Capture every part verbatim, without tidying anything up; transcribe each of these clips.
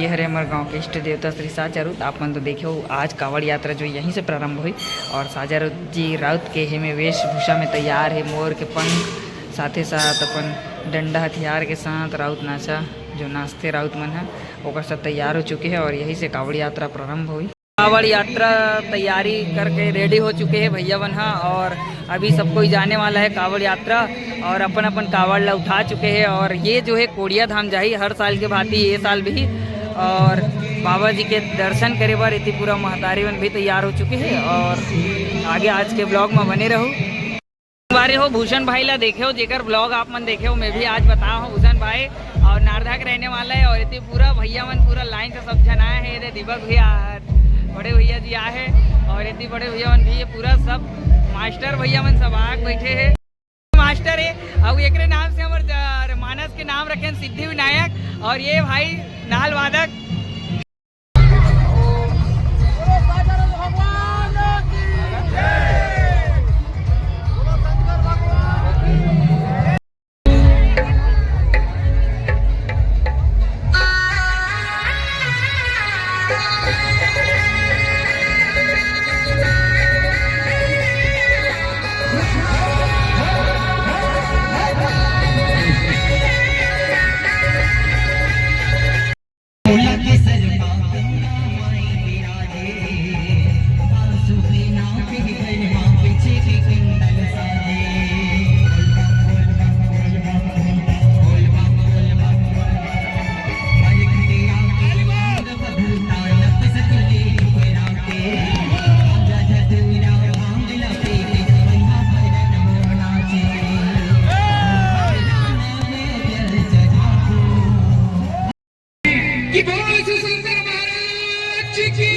हरे हमर गांव के इष्ट देवता श्री साचा राउत। आप मन तो देखे हो, आज कावड़ यात्रा जो यहीं से प्रारंभ हुई और साचा राउत जी राउत के हेमे वेशभूषा में तैयार है, मोर के पंख, साथे साथ अपन डंडा हथियार के साथ राउत नाचा, जो नाचते राउत मन है, ओकर सब तैयार हो चुके हैं और यहीं से कावड़ यात्रा प्रारंभ हुई। कावड़ यात्रा तैयारी करके रेडी हो चुके हैं भैया मन हा, और अभी सब कोई जाने वाला है कावड़ यात्रा, और अपन अपन कावड़ ला उठा चुके हैं। और ये जो है कोड़िया धाम जाही हर साल के भांति ये साल भी, और बाबा जी के दर्शन करे बर एती पूरा महतारी मन भी तैयार हो चुके हैं। और आगे आज के ब्लॉग में बने रहू। बारे हो भूषण भाई ला देखे हो, जेकर ब्लॉग आप मन देखे हो, मैं भी आज बता हूँ भूषण भाई और नारदा के रहने वाला है। और एती पूरा भैया मन पूरा लाइन से सब झन आए हैं। ये दीपक भैया, बड़े भैया जी आए हैं और एती बड़े भैया मन भी, ये पूरा सब मास्टर भैया मन सब आग बैठे हैं। मास्टर है और एकरे नाम से हमर ज-, मानस के नाम रखे हैं सिद्धि विनायक। और ये भाई नाल वादक। कि बोलो शिव शंकर महाराज की।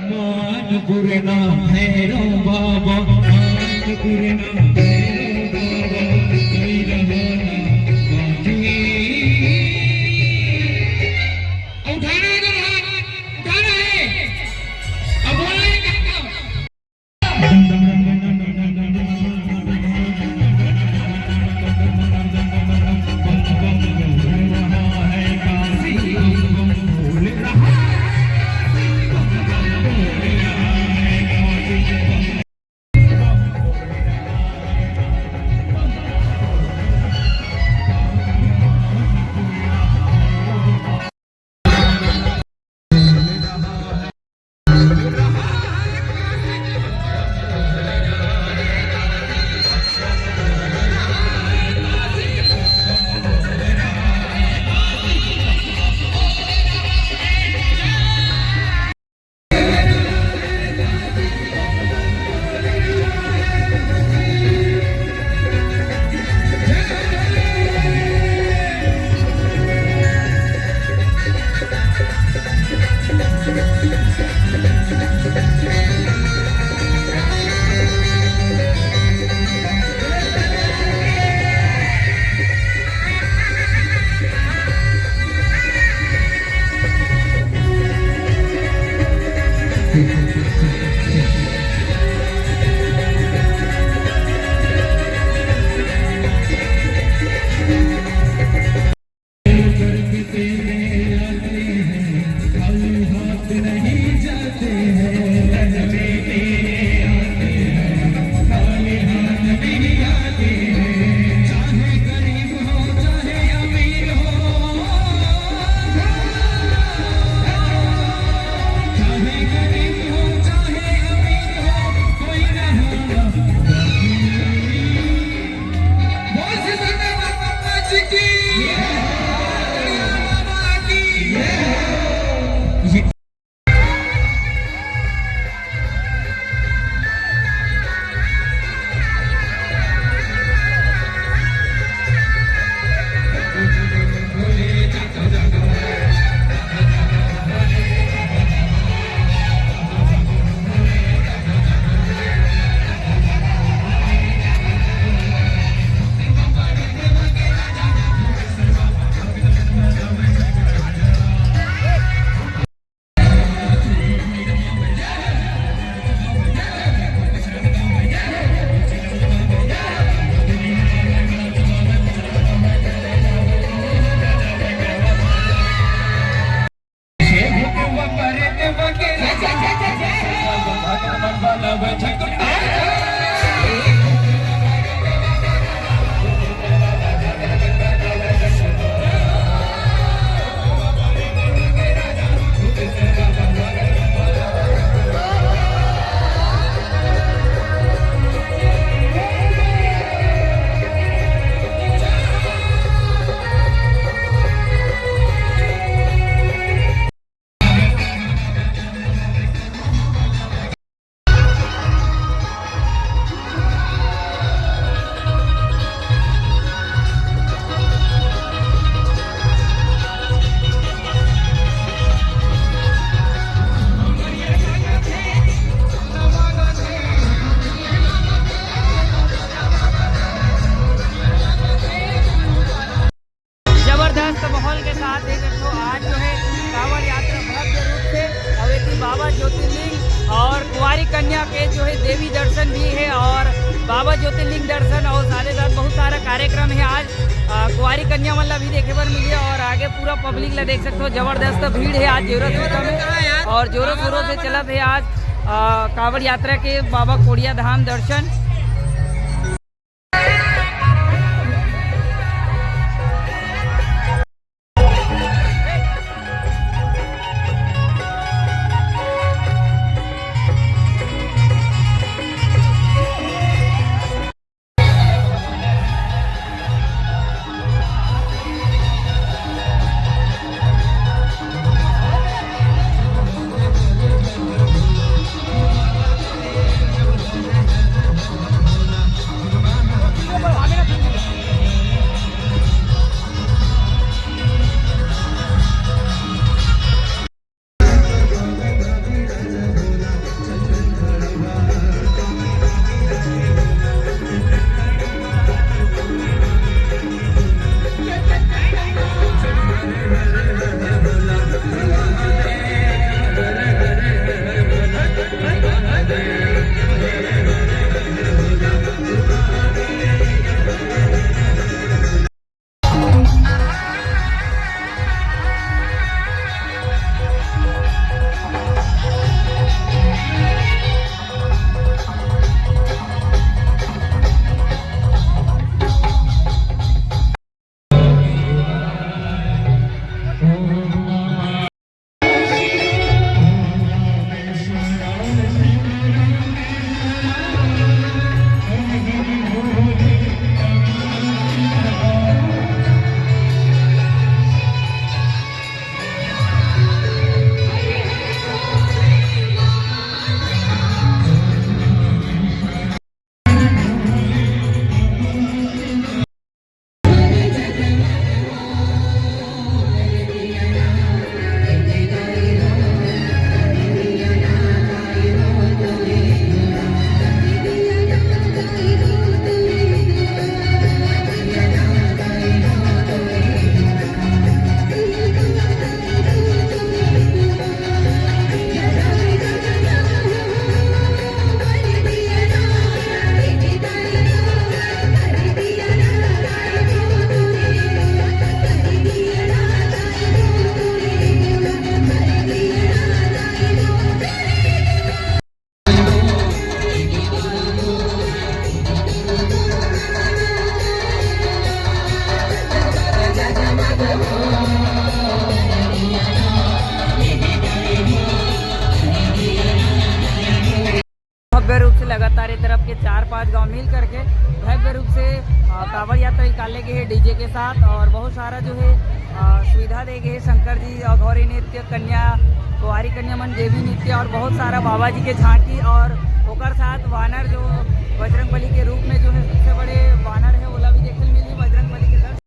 मान गुरु ना भैरव बाबा, मान गुरु ना भैरव बाबा, कोई रहो ना बाकी। उठाना है तो हाथ, उठाना है। अब बोलना है काका। आज अ, कुंवारी कन्या मन ला भी देखे बर मिली और आगे पूरा पब्लिक ला देख सकते हो, जबरदस्त भीड़ है आज जोरों शोरों में और जोरों शोरों से चलत है आज अ, कांवड़ यात्रा के बाबा कोड़िया धाम दर्शन। भव्य रूप से लगातार ये तरफ के चार पांच गांव मिल करके भव्य रूप से अ, कांवड़ यात्रा निकाले गए हैं डीजे के साथ और बहुत सारा जो है अ, सुविधा दे गए हैं शंकर जी और गौरी नृत्य, कन्या, कुंवारी कन्या मन, देवी नृत्य और बहुत सारा बाबा जी के झांकी और ओकर साथ वानर जो बजरंग बली के रूप में जो है सबसे बड़े वानर है ओला भी देखे मिली बजरंग बली के दर्शन।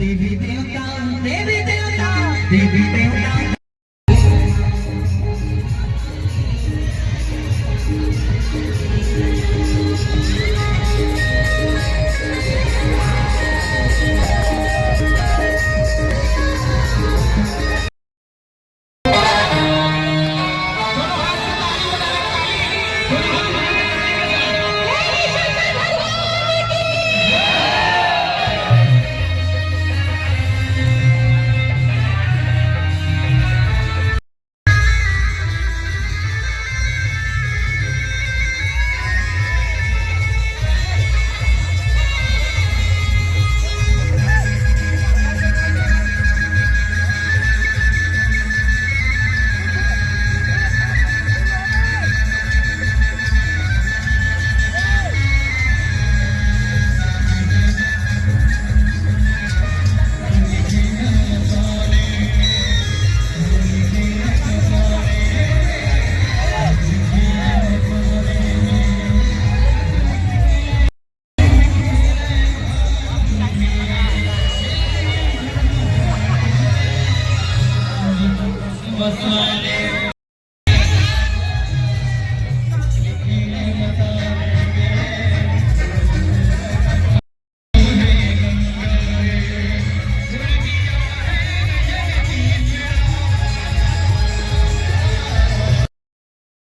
देवी देवता, देवी देवता, देवी देवता।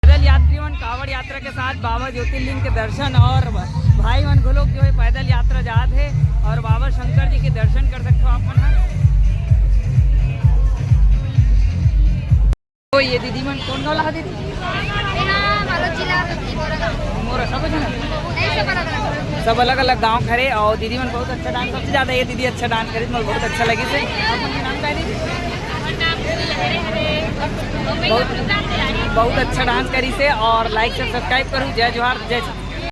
पैदल यात्री मन कांवड़ यात्रा के साथ बाबा ज्योतिर्लिंग के दर्शन और भाई मन घलोक जो है पैदल यात्रा जात है और बाबा शंकर जी के दर्शन कर सकते हो आप मन ह। तो ये दीदी मन कौन गाँव ला दीदी? मोरा, सब झन? सब अलग अलग गाँव खड़े और दीदी मन बहुत अच्छा डांस, सबसे ज्यादा ये दीदी अच्छा डांस करी, मोला बहुत अच्छा लगी से। अपन के नाम का है दीदी? बहुत, बहुत अच्छा डांस करी से और लाइक से सब्सक्राइब करूँ। जय जोहार, जय छत्तीसगढ़।